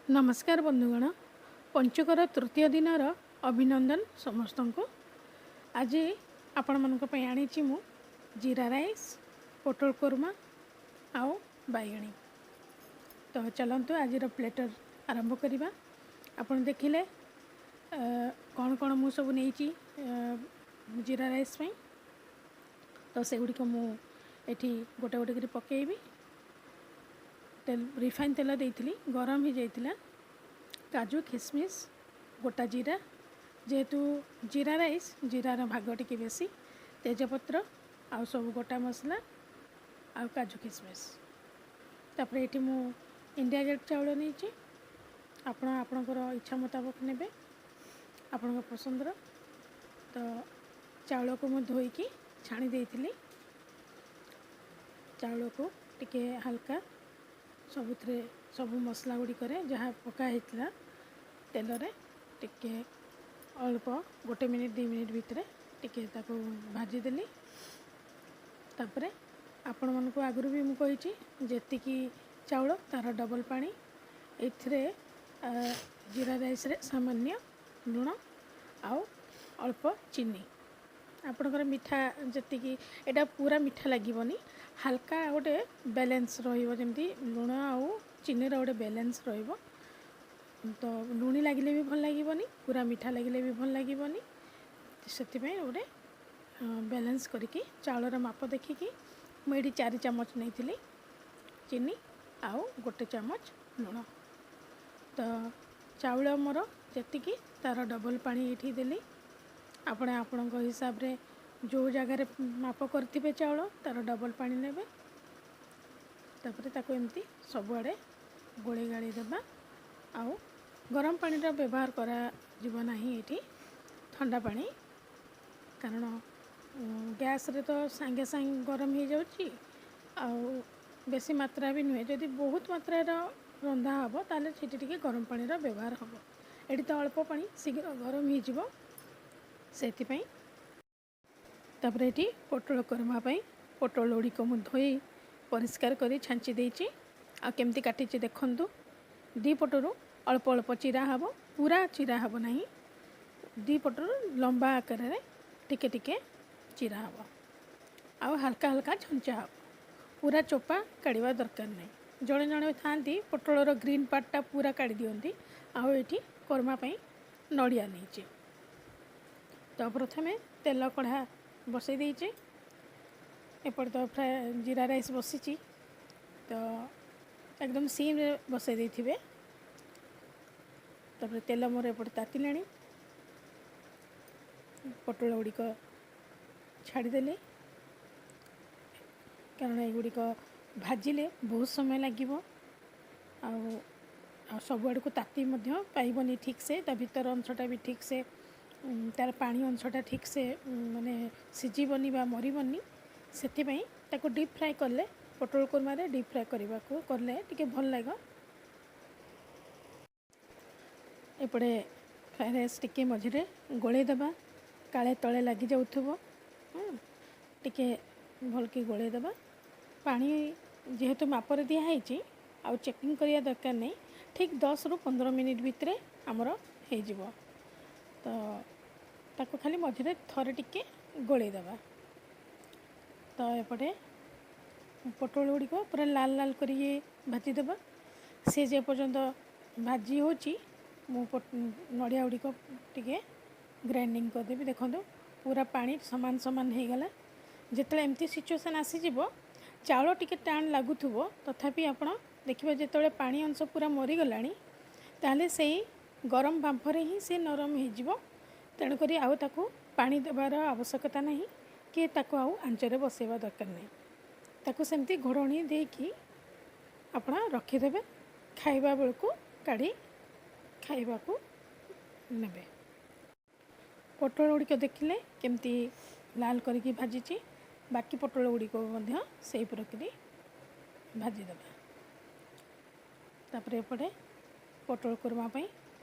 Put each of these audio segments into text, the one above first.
ନମସ୍କାର ବନ୍ଧୁଗଣ, ପଞ୍ଚୁକର ତୃତୀୟ ଦିନର ଅଭିନନ୍ଦନ ସମସ୍ତଙ୍କୁ। ଆଜି ଆପଣମାନଙ୍କ ପାଇଁ ଆଣିଛି ମୁଁ ଜିରା ରାଇସ୍, ପୋଟଳ କୋରମା ଆଉ ବାଇଗଣୀ। ତ ଚାଲନ୍ତୁ, ଆଜିର ପ୍ଲେଟର୍ ଆରମ୍ଭ କରିବା। ଆପଣ ଦେଖିଲେ କ'ଣ କ'ଣ ମୁଁ ସବୁ ନେଇଛି ଜିରା ରାଇସ୍ ପାଇଁ। ତ ସେଗୁଡ଼ିକ ମୁଁ ଏଠି ଗୋଟେ ଗୋଟେ କରି ପକାଇବି। ତେଲ, ରିଫାଇନ୍ ତେଲ ଦେଇଥିଲି, ଗରମ ହେଇଯାଇଥିଲା। କାଜୁ, ଖିସମିସ୍, ଗୋଟା ଜିରା, ଯେହେତୁ ଜିରା ରାଇସ୍ ଜିରାର ଭାଗ ଟିକେ ବେଶୀ, ତେଜପତ୍ର ଆଉ ସବୁ ଗୋଟା ମସଲା ଆଉ କାଜୁ ଖିସମିସ୍। ତାପରେ ଏଇଠି ମୁଁ ଇଣ୍ଡିଆ ଗେଟ୍ ଚାଉଳ ନେଇଛି। ଆପଣ ଆପଣଙ୍କର ଇଚ୍ଛା ମୁତାବକ ନେବେ, ଆପଣଙ୍କ ପସନ୍ଦର। ତ ଚାଉଳକୁ ମୁଁ ଧୋଇକି ଛାଣି ଦେଇଥିଲି। ଚାଉଳକୁ ଟିକେ ହାଲକା ସବୁଥିରେ, ସବୁ ମସଲା ଗୁଡ଼ିକରେ ଯାହା ପକା ହେଇଥିଲା ତେଲରେ, ଟିକେ ଅଳ୍ପ 1 ମିନିଟ୍ 2 ମିନିଟ୍ ଭିତରେ ଟିକେ ତାକୁ ଭାଜିଦେଲି। ତାପରେ ଆପଣମାନଙ୍କୁ ଆଗରୁ ବି ମୁଁ କହିଛି, ଯେତିକି ଚାଉଳ ତା'ର ଡବଲ୍ ପାଣି। ଏଥିରେ ଜିରା ରାଇସ୍ରେ ସାମାନ୍ୟ ଲୁଣ ଆଉ ଅଳ୍ପ ଚିନି। ଆପଣଙ୍କର ମିଠା ଯେତିକି, ଏଇଟା ପୁରା ମିଠା ଲାଗିବନି, ହାଲକା ଗୋଟେ ବାଲାନ୍ସ ରହିବ, ଯେମିତି ଲୁଣ ଆଉ ଚିନିର ଗୋଟେ ବାଲାନ୍ସ ରହିବ। ତ ଲୁଣି ଲାଗିଲେ ବି ଭଲ ଲାଗିବନି, ପୁରା ମିଠା ଲାଗିଲେ ବି ଭଲ ଲାଗିବନି। ସେଥିପାଇଁ ଗୋଟେ ବାଲାନ୍ସ କରିକି ଚାଉଳର ମାପ ଦେଖିକି ମୁଁ ଏଇଠି 4 ଚାମଚ ନେଇଥିଲି ଚିନି ଆଉ 1 ଚାମଚ ଲୁଣ। ତ ଚାଉଳ ମୋର ଯେତିକି, ତା'ର ଡବଲ୍ ପାଣି ଏଇଠି ଦେଲି। ଆପଣ ଆପଣଙ୍କ ହିସାବରେ ଯେଉଁ ଜାଗାରେ ମାପ କରିଥିବେ ଚାଉଳ, ତା'ର ଡବଲ୍ ପାଣି ନେବେ। ତାପରେ ତାକୁ ଏମିତି ସବୁଆଡ଼େ ଗୋଳେଇ ଗାଳି ଦେବା। ଆଉ ଗରମ ପାଣିର ବ୍ୟବହାର କରାଯିବ ନାହିଁ ଏଇଠି, ଥଣ୍ଡା ପାଣି, କାରଣ ଗ୍ୟାସ୍ରେ ତ ସାଙ୍ଗେ ସାଙ୍ଗେ ଗରମ ହେଇଯାଉଛି ଆଉ ବେଶୀ ମାତ୍ରା ବି ନୁହେଁ। ଯଦି ବହୁତ ମାତ୍ରାର ରନ୍ଧା ହେବ, ତାହେଲେ ସେଠି ଟିକେ ଗରମ ପାଣିର ବ୍ୟବହାର ହେବ। ଏଠି ତ ଅଳ୍ପ ପାଣି, ଶୀଘ୍ର ଗରମ ହେଇଯିବ, ସେଥିପାଇଁ। ତାପରେ ଏଠି ପୋଟଳ କୋରମା ପାଇଁ ପୋଟଳ ଗୁଡ଼ିକ ମୁଁ ଧୋଇ ପରିଷ୍କାର କରି ଛାଞ୍ଚି ଦେଇଛି। ଆଉ କେମିତି କାଟିଛି ଦେଖନ୍ତୁ। ଦୁଇ ପଟରୁ ଅଳ୍ପ ଅଳ୍ପ ଚିରା ହେବ, ପୁରା ଚିରା ହେବ ନାହିଁ। ଦୁଇ ପଟରୁ ଲମ୍ବା ଆକାରରେ ଟିକେ ଟିକେ ଚିରା ହେବ ଆଉ ହାଲକା ହାଲକା ଛଞ୍ଚା ହେବ। ପୁରା ଚୋପା କାଢ଼ିବା ଦରକାର ନାହିଁ। ଜଣେ ଜଣେ ଥାଆନ୍ତି, ପୋଟଳର ଗ୍ରୀନ୍ ପାର୍ଟଟା ପୁରା କାଢ଼ି ଦିଅନ୍ତି। ଆଉ ଏଇଠି କୋରମା ପାଇଁ ନଡ଼ିଆ ନେଇଛି। ତ ପ୍ରଥମେ ତେଲ କଢ଼ା ବସାଇ ଦେଇଛି। ଏପଟେ ତ ଫ୍ରାଏ ଜିରା ରାଇସ୍ ବସିଛି, ତ ଏକଦମ ସିମ୍ରେ ବସାଇ ଦେଇଥିବେ। ତାପରେ ତେଲ ମୋର ଏପଟେ ତାତିଲାଣି, ପୋଟଳ ଗୁଡ଼ିକ ଛାଡ଼ିଦେଲି, କାରଣ ଏଗୁଡ଼ିକ ଭାଜିଲେ ବହୁତ ସମୟ ଲାଗିବ ଆଉ ଆଉ ସବୁଆଡ଼କୁ ତାତି ମଧ୍ୟ ପାଇବନି ଠିକ୍ସେ। ତା ଭିତର ଅଂଶଟା ବି ଠିକ୍ସେ, ତା'ର ପାଣି ଅଂଶଟା ଠିକ୍ସେ ମାନେ ସିଝିବନି ବା ମରିବନି। ସେଥିପାଇଁ ତାକୁ ଡିପ୍ ଫ୍ରାଏ କଲେ, ପୋଟଳ କୋରମାରେ ଡିପ୍ ଫ୍ରାଏ କରିବାକୁ କଲେ ଟିକେ ଭଲ ଲାଗିବ। ଏପଟେ ଫ୍ରାଏ ରାଇସ୍ ଟିକେ ମଝିରେ ଗୋଳେଇ ଦେବା, କାଳେ ତଳେ ଲାଗିଯାଉଥିବ। ଟିକେ ଭଲକି ଗୋଳେଇ ଦେବା। ପାଣି ଯେହେତୁ ମାପରେ ଦିଆହେଇଛି, ଆଉ ଚେକିଂ କରିବା ଦରକାର ନାହିଁ। ଠିକ୍ 10ରୁ 15 ମିନିଟ୍ ଭିତରେ ଆମର ହେଇଯିବ। ତ ତାକୁ ଖାଲି ମଝିରେ ଥରେ ଟିକେ ଗୋଳେଇ ଦେବା। ତ ଏପଟେ ପୋଟଳ ଗୁଡ଼ିକ ପୁରା ଲାଲ ଲାଲ କରିକି ଭାଜିଦେବା। ସେ ଯେ ପର୍ଯ୍ୟନ୍ତ ଭାଜି ହେଉଛି, ମୁଁ ନଡ଼ିଆ ଗୁଡ଼ିକ ଟିକେ ଗ୍ରାଇଣ୍ଡିଙ୍ଗ କରିଦେବି। ଦେଖନ୍ତୁ, ପୁରା ପାଣି ସମାନ ସମାନ ହେଇଗଲା। ଯେତେବେଳେ ଏମିତି ସିଚୁଏସନ୍ ଆସିଯିବ, ଚାଉଳ ଟିକେ ଟାଣ ଲାଗୁଥିବ, ତଥାପି ଆପଣ ଦେଖିବେ ଯେତେବେଳେ ପାଣି ଅଂଶ ପୁରା ମରିଗଲାଣି, ତାହେଲେ ସେଇ ଗରମ ବାମ୍ଫରେ ହିଁ ସେ ନରମ ହେଇଯିବ। ତେଣୁକରି ଆଉ ତାକୁ ପାଣି ଦେବାର ଆବଶ୍ୟକତା ନାହିଁ କି ତାକୁ ଆଉ ଆଞ୍ଚରେ ବସାଇବା ଦରକାର ନାହିଁ। ତାକୁ ସେମିତି ଘୋଡ଼ଣୀ ଦେଇକି ଆପଣ ରଖିଦେବେ, ଖାଇବା ବେଳକୁ କାଢ଼ି ଖାଇବାକୁ ନେବେ। ପୋଟଳ ଗୁଡ଼ିକ ଦେଖିଲେ କେମିତି ଲାଲ କରିକି ଭାଜିଛି। ବାକି ପୋଟଳ ଗୁଡ଼ିକ ମଧ୍ୟ ସେହିପରି କରି ଭାଜିଦେବା। ତାପରେ ଏପଟେ ପୋଟଳ କୋରମା ପାଇଁ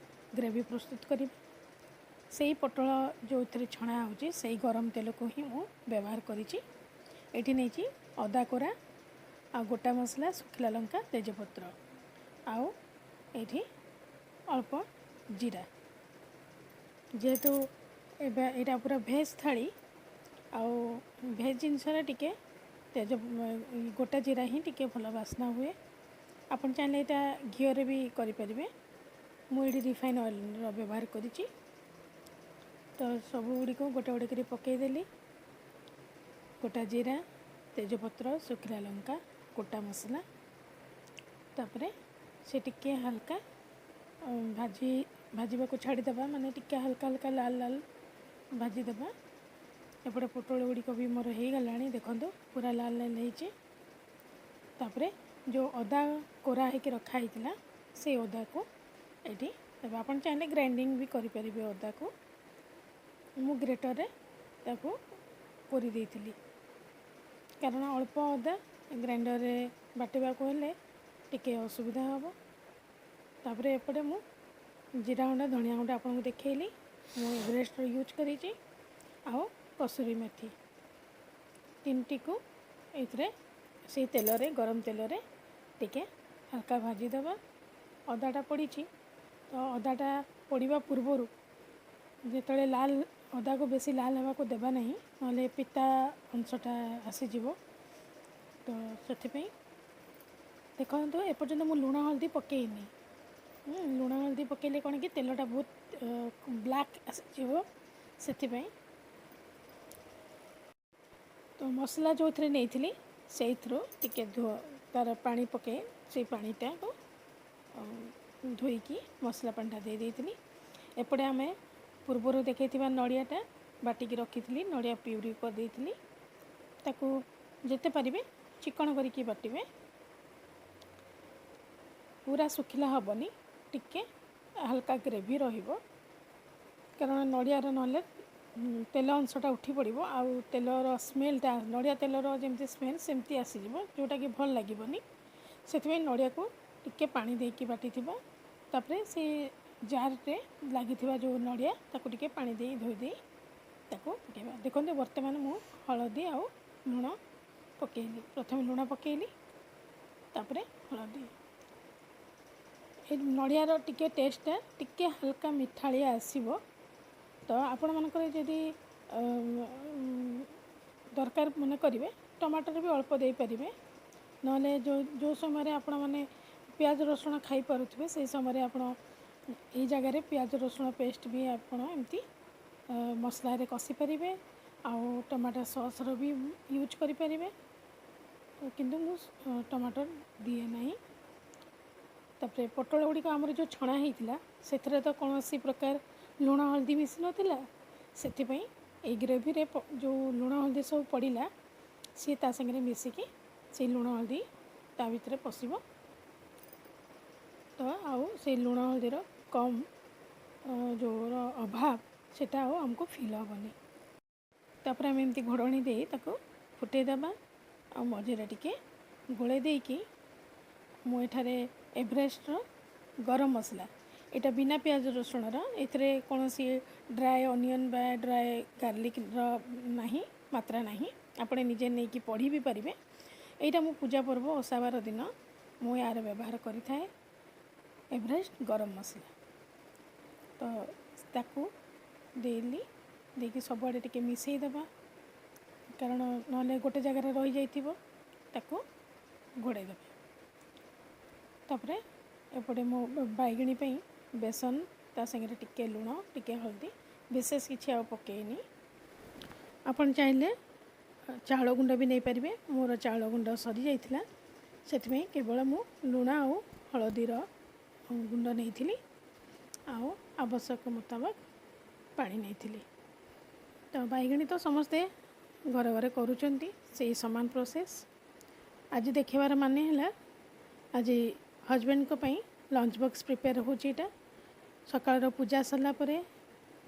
ଗ୍ରେଭି ପ୍ରସ୍ତୁତ କରିବା। ସେଇ ପୋଟଳ ଯେଉଁଥିରେ ଛଣା ହେଉଛି, ସେଇ ଗରମ ତେଲକୁ ହିଁ ମୁଁ ବ୍ୟବହାର କରିଛି। ଏଠି ନେଇଛି ଅଦା କୋରା ଆଉ ଗୋଟା ମସଲା, ଶୁଖିଲା ଲଙ୍କା, ତେଜପତ୍ର ଆଉ ଏଇଠି ଅଳ୍ପ ଜିରା। ଯେହେତୁ ଏବେ ଏଇଟା ପୁରା ଭେଜ୍ ଥାଳି, ଆଉ ଭେଜ୍ ଜିନିଷରେ ଟିକେ ତେଜ ଗୋଟା ଜିରା ହିଁ ଟିକେ ଭଲ ବାସ୍ନା ହୁଏ। ଆପଣ ଚାହିଁଲେ ଏଇଟା ଘିଅରେ ବି କରିପାରିବେ। ମୁଁ ଏଇଠି ରିଫାଇନ୍ ଅଏଲ୍ର ବ୍ୟବହାର କରିଛି। ତ ସବୁଗୁଡ଼ିକୁ ଗୋଟେ ଗୋଟେ କରି ପକାଇଦେଲି, ଗୋଟା ଜିରା, ତେଜପତ୍ର, ଶୁଖିଲା ଲଙ୍କା, ଗୋଟା ମସଲା। ତାପରେ ସେ ଟିକେ ହାଲକା ଭାଜିବାକୁ ଛାଡ଼ିଦେବା, ମାନେ ଟିକେ ହାଲକା ହାଲକା ଲାଲ ଲାଲ ଭାଜିଦେବା। ଏପଟେ ପୋଟଳ ଗୁଡ଼ିକ ବି ମୋର ହେଇଗଲାଣି, ଦେଖନ୍ତୁ ପୁରା ଲାଲ ଲାଲ ହେଇଛି। ତାପରେ ଯେଉଁ ଅଦା କୋରା ହେଇକି ରଖା ହେଇଥିଲା, ସେଇ ଅଦାକୁ ଏଇଠି ଦେବା। ଆପଣ ଚାହିଁଲେ ଗ୍ରାଇଣ୍ଡିଙ୍ଗ ବି କରିପାରିବେ ଅଦାକୁ। ମୁଁ ଗ୍ରେଟରରେ ତାକୁ କୋରି ଦେଇଥିଲି, କାରଣ ଅଳ୍ପ ଅଦା ଗ୍ରାଇଣ୍ଡରରେ ବାଟିବାକୁ ହେଲେ ଟିକେ ଅସୁବିଧା ହେବ। ତାପରେ ଏପଟେ ମୁଁ ଜିରା ଗୁଣ୍ଡ, ଧନିଆ ଗୁଣ୍ଡ ଆପଣଙ୍କୁ ଦେଖେଇଲି, ମୁଁ ଏଭରେଷ୍ଟର ୟୁଜ୍ କରିଛି, ଆଉ କସୁରୀ ମେଥି ତିନିଟିକୁ ଏଇଥିରେ ସେଇ ତେଲରେ, ଗରମ ତେଲରେ ଟିକେ ହାଲକା ଭାଜିଦେବା। ଅଦାଟା ପଡ଼ିଛି ତ ଅଦାଟା ପଡ଼ିବା ପୂର୍ବରୁ ଯେତେବେଳେ ଲାଲ, ଅଦାକୁ ବେଶୀ ଲାଲ ହେବାକୁ ଦେବା ନାହିଁ, ନହେଲେ ପିତା ଅଂଶଟା ଆସିଯିବ। ତ ସେଥିପାଇଁ ଦେଖନ୍ତୁ, ଏପର୍ଯ୍ୟନ୍ତ ମୁଁ ଲୁଣ ହଳଦୀ ପକାଇନି। ଲୁଣ ହଳଦୀ ପକାଇଲେ କ'ଣ କି ତେଲଟା ବହୁତ ବ୍ଲାକ୍ ଆସିଯିବ, ସେଥିପାଇଁ। ତ ମସଲା ଯେଉଁଥିରେ ନେଇଥିଲି, ସେଇଥିରୁ ଟିକେ ତା'ର ପାଣି ପକାଇ ସେଇ ପାଣିଟାକୁ ଧୋଇକି ମସଲା ପାଣିଟା ଦେଇ ଦେଇଥିଲି। ଏପଟେ ଆମେ ପୂର୍ବରୁ ଦେଖାଇଥିବା ନଡ଼ିଆଟା ବାଟିକି ରଖିଥିଲି, ନଡ଼ିଆ ପିଉରି କରିଦେଇଥିଲି। ତାକୁ ଯେତେ ପାରିବେ ଚିକଣ କରିକି ବାଟିବେ, ପୁରା ଶୁଖିଲା ହେବନି, ଟିକେ ହାଲକା ଗ୍ରେଭି ରହିବ, କାରଣ ନଡ଼ିଆର ନହେଲେ ତେଲ ଅଂଶଟା ଉଠି ପଡ଼ିବ ଆଉ ତେଲର ସ୍ମେଲ୍ଟା, ନଡ଼ିଆ ତେଲର ଯେମିତି ସ୍ମେଲ୍ ସେମିତି ଆସିଯିବ, ଯେଉଁଟାକି ଭଲ ଲାଗିବନି। ସେଥିପାଇଁ ନଡ଼ିଆକୁ ଟିକେ ପାଣି ଦେଇକି ବାଟିଥିବା। ତାପରେ ସେ ଜାର୍ରେ ଲାଗିଥିବା ଯେଉଁ ନଡ଼ିଆ, ତାକୁ ଟିକେ ପାଣି ଦେଇ ଧୋଇ ଦେଇ ତାକୁ ପକାଇବା। ଦେଖନ୍ତୁ, ବର୍ତ୍ତମାନ ମୁଁ ହଳଦୀ ଆଉ ଲୁଣ ପକାଇଲି। ପ୍ରଥମେ ଲୁଣ ପକାଇଲି, ତାପରେ ହଳଦୀ। ଏ ନଡ଼ିଆର ଟିକେ ଟେଷ୍ଟଟା ଟିକେ ହାଲକା ମିଠାଳିଆ ଆସିବ। ତ ଆପଣମାନଙ୍କର ଯଦି ଦରକାର ମନେ କରିବେ, ଟମାଟର ବି ଅଳ୍ପ ଦେଇପାରିବେ। ନହେଲେ ଯେଉଁ ଯେଉଁ ସମୟରେ ଆପଣମାନେ ପିଆଜ ରସୁଣ ଖାଇପାରୁଥିବେ, ସେଇ ସମୟରେ ଆପଣ ଏଇ ଜାଗାରେ ପିଆଜ ରସୁଣ ପେଷ୍ଟ ବି ଆପଣ ଏମିତି ମସଲାରେ କଷି ପାରିବେ ଆଉ ଟମାଟୋ ସସ୍ର ବି ୟୁଜ୍ କରିପାରିବେ। କିନ୍ତୁ ମୁଁ ଟମାଟର ଦିଏ ନାହିଁ। ତାପରେ ପୋଟଳ ଗୁଡ଼ିକ ଆମର ଯେଉଁ ଛଣା ହେଇଥିଲା, ସେଥିରେ ତ କୌଣସି ପ୍ରକାର ଲୁଣ ହଳଦୀ ମିଶି ନଥିଲା। ସେଥିପାଇଁ ଏଇ ଗ୍ରେଭିରେ ଯେଉଁ ଲୁଣ ହଳଦୀ ସବୁ ପଡ଼ିଲା, ସିଏ ତା ସାଙ୍ଗରେ ମିଶିକି ସେଇ ଲୁଣ ହଳଦୀ ତା ଭିତରେ ପଶିବ। ତ ଆଉ ସେଇ ଲୁଣ ହଳଦୀର କମ୍ ଯେଉଁର ଅଭାବ, ସେଇଟା ଆଉ ଆମକୁ ଫିଲ୍ ହେବନି। ତାପରେ ଆମେ ଏମିତି ଘୋଡ଼ଣୀ ଦେଇ ତାକୁ ଫୁଟେଇ ଦେବା ଆଉ ମଝିରେ ଟିକେ ଗୋଳେଇ ଦେଇକି। ମୁଁ ଏଠାରେ ଏଭରେଷ୍ଟର ଗରମ ମସଲା, ଏଇଟା ବିନା ପିଆଜ ରସୁଣର, ଏଥିରେ କୌଣସି ଡ୍ରାଏ ଅନିଅନ୍ ବା ଡ୍ରାଏ ଗାର୍ଲିକ୍ର ନାହିଁ, ମାତ୍ରା ନାହିଁ। ଆପଣ ନିଜେ ନେଇକି ପଢ଼ି ବି ପାରିବେ। ଏଇଟା ମୁଁ ପୂଜା ପର୍ବ, ଓଷାବାର ଦିନ ମୁଁ ଏହାର ବ୍ୟବହାର କରିଥାଏ, ଏଭରେଷ୍ଟ ଗରମ ମସଲା। ତ ତାକୁ ଦେଲି, ଦେଇକି ସବୁଆଡ଼େ ଟିକେ ମିଶାଇ ଦେବା, କାରଣ ନହେଲେ ଗୋଟେ ଜାଗାରେ ରହିଯାଇଥିବ। ତାକୁ ଘୋଡ଼େଇ ଦେବା। ତାପରେ ଏପଟେ ମୁଁ ବାଇଗଣୀ ପାଇଁ ବେସନ, ତା ସାଙ୍ଗରେ ଟିକେ ଲୁଣ, ଟିକେ ହଳଦୀ, ବିଶେଷ କିଛି ଆଉ ପକାଇନି। ଆପଣ ଚାହିଁଲେ ଚାଉଳ ଗୁଣ୍ଡ ବି ନେଇପାରିବେ। ମୋର ଚାଉଳ ଗୁଣ୍ଡ ସରିଯାଇଥିଲା, ସେଥିପାଇଁ କେବଳ ମୁଁ ଲୁଣ ଆଉ ହଳଦୀର ଗୁଣ୍ଡ ନେଇଥିଲି ଆଉ ଆବଶ୍ୟକ ମୁତାବକ ପାଣି ନେଇଥିଲି। ତ ବାଇଗଣୀ ତ ସମସ୍ତେ ଘରେ ଘରେ କରୁଛନ୍ତି, ସେଇ ସମାନ ପ୍ରୋସେସ୍। ଆଜି ଦେଖିବାର ମାନେ ହେଲା, ଆଜି ହଜବେଣ୍ଡଙ୍କ ପାଇଁ ଲଞ୍ଚ ବକ୍ସ ପ୍ରିପେୟାର ହେଉଛି ଏଇଟା। ସକାଳର ପୂଜା ସରିଲା ପରେ,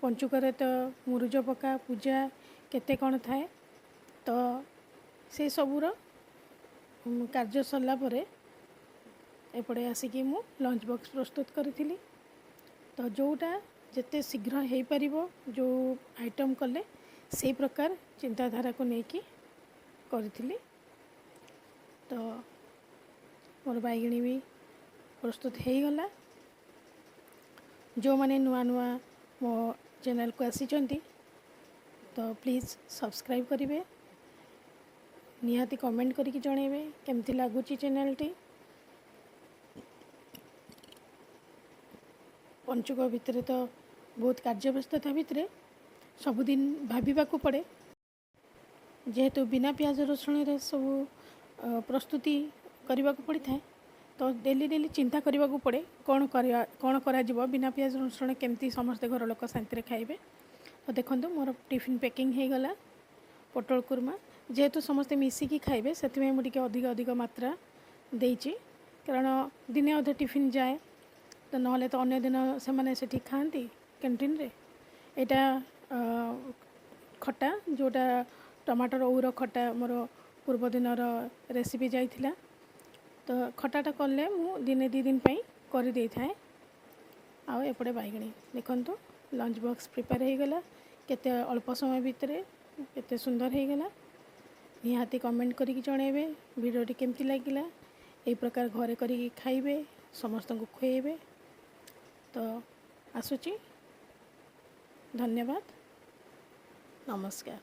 ପଞ୍ଚୁକରେ ତ ମୁରୁଜ ପକା, ପୂଜା କେତେ କ'ଣ ଥାଏ, ତ ସେସବୁର କାର୍ଯ୍ୟ ସରିଲା ପରେ ଏପଟେ ଆସିକି ମୁଁ ଲଞ୍ଚ ବକ୍ସ ପ୍ରସ୍ତୁତ କରିଥିଲି। ତ ଯେଉଁଟା ଯେତେ ଶୀଘ୍ର ହେଇପାରିବ, ଯେଉଁ ଆଇଟମ୍ କଲେ, ସେଇ ପ୍ରକାର ଚିନ୍ତାଧାରାକୁ ନେଇକି କରିଥିଲି। ତ ମୋର ବାଇଗଣୀ ବି ପ୍ରସ୍ତୁତ ହେଇଗଲା। ଯେଉଁମାନେ ନୂଆ ନୂଆ ମୋ ଚ୍ୟାନେଲ୍କୁ ଆସିଛନ୍ତି, ତ ପ୍ଲିଜ୍ ସବସ୍କ୍ରାଇବ୍ କରିବେ। ନିହାତି କମେଣ୍ଟ କରିକି ଜଣାଇବେ କେମିତି ଲାଗୁଛି ଚ୍ୟାନେଲ୍ଟି। ପଞ୍ଚୁକ ଭିତରେ ତ ବହୁତ କାର୍ଯ୍ୟ ବ୍ୟସ୍ତତା ଭିତରେ ସବୁଦିନ ଭାବିବାକୁ ପଡ଼େ। ଯେହେତୁ ବିନା ପିଆଜ ରସୁଣରେ ସବୁ ପ୍ରସ୍ତୁତି କରିବାକୁ ପଡ଼ିଥାଏ, ତ ଡେଲି ଡେଲି ଚିନ୍ତା କରିବାକୁ ପଡ଼େ କ'ଣ କରିବା, କ'ଣ କରାଯିବ, ବିନା ପିଆଜ ରସୁଣ କେମିତି ସମସ୍ତେ ଘର ଲୋକ ଶାନ୍ତିରେ ଖାଇବେ। ତ ଦେଖନ୍ତୁ, ମୋର ଟିଫିନ୍ ପ୍ୟାକିଂ ହେଇଗଲା ପୋଟଳ କୁର୍ମା। ଯେହେତୁ ସମସ୍ତେ ମିଶିକି ଖାଇବେ, ସେଥିପାଇଁ ମୁଁ ଟିକେ ଅଧିକ ଅଧିକ ମାତ୍ରା ଦେଇଛି, କାରଣ ଦିନେ ଅଧେ ଟିଫିନ୍ ଯାଏ ତ, ନହେଲେ ତ ଅନ୍ୟ ଦିନ ସେମାନେ ସେଠି ଖାଆନ୍ତି କ୍ୟାଣ୍ଟିନ୍ରେ। ଏଇଟା ଖଟା, ଯେଉଁଟା ଟମାଟର ଓଉର ଖଟା, ମୋର ପୂର୍ବ ଦିନର ରେସିପି ଯାଇଥିଲା। ତ ଖଟାଟା କଲେ ମୁଁ ଦିନେ 2 ଦିନ ପାଇଁ କରିଦେଇଥାଏ। ଆଉ ଏପଟେ ବାଇଗଣୀ। ଦେଖନ୍ତୁ, ଲଞ୍ଚ ବକ୍ସ ପ୍ରିପେୟାର ହେଇଗଲା। କେତେ ଅଳ୍ପ ସମୟ ଭିତରେ କେତେ ସୁନ୍ଦର ହେଇଗଲା। ନିହାତି କମେଣ୍ଟ କରିକି ଜଣାଇବେ ଭିଡ଼ିଓଟି କେମିତି ଲାଗିଲା। ଏଇ ପ୍ରକାର ଘରେ କରିକି ଖାଇବେ, ସମସ୍ତଙ୍କୁ ଖୁଆଇବେ। ତ ଆସୁଛି, ଧନ୍ୟବାଦ, ନମସ୍କାର।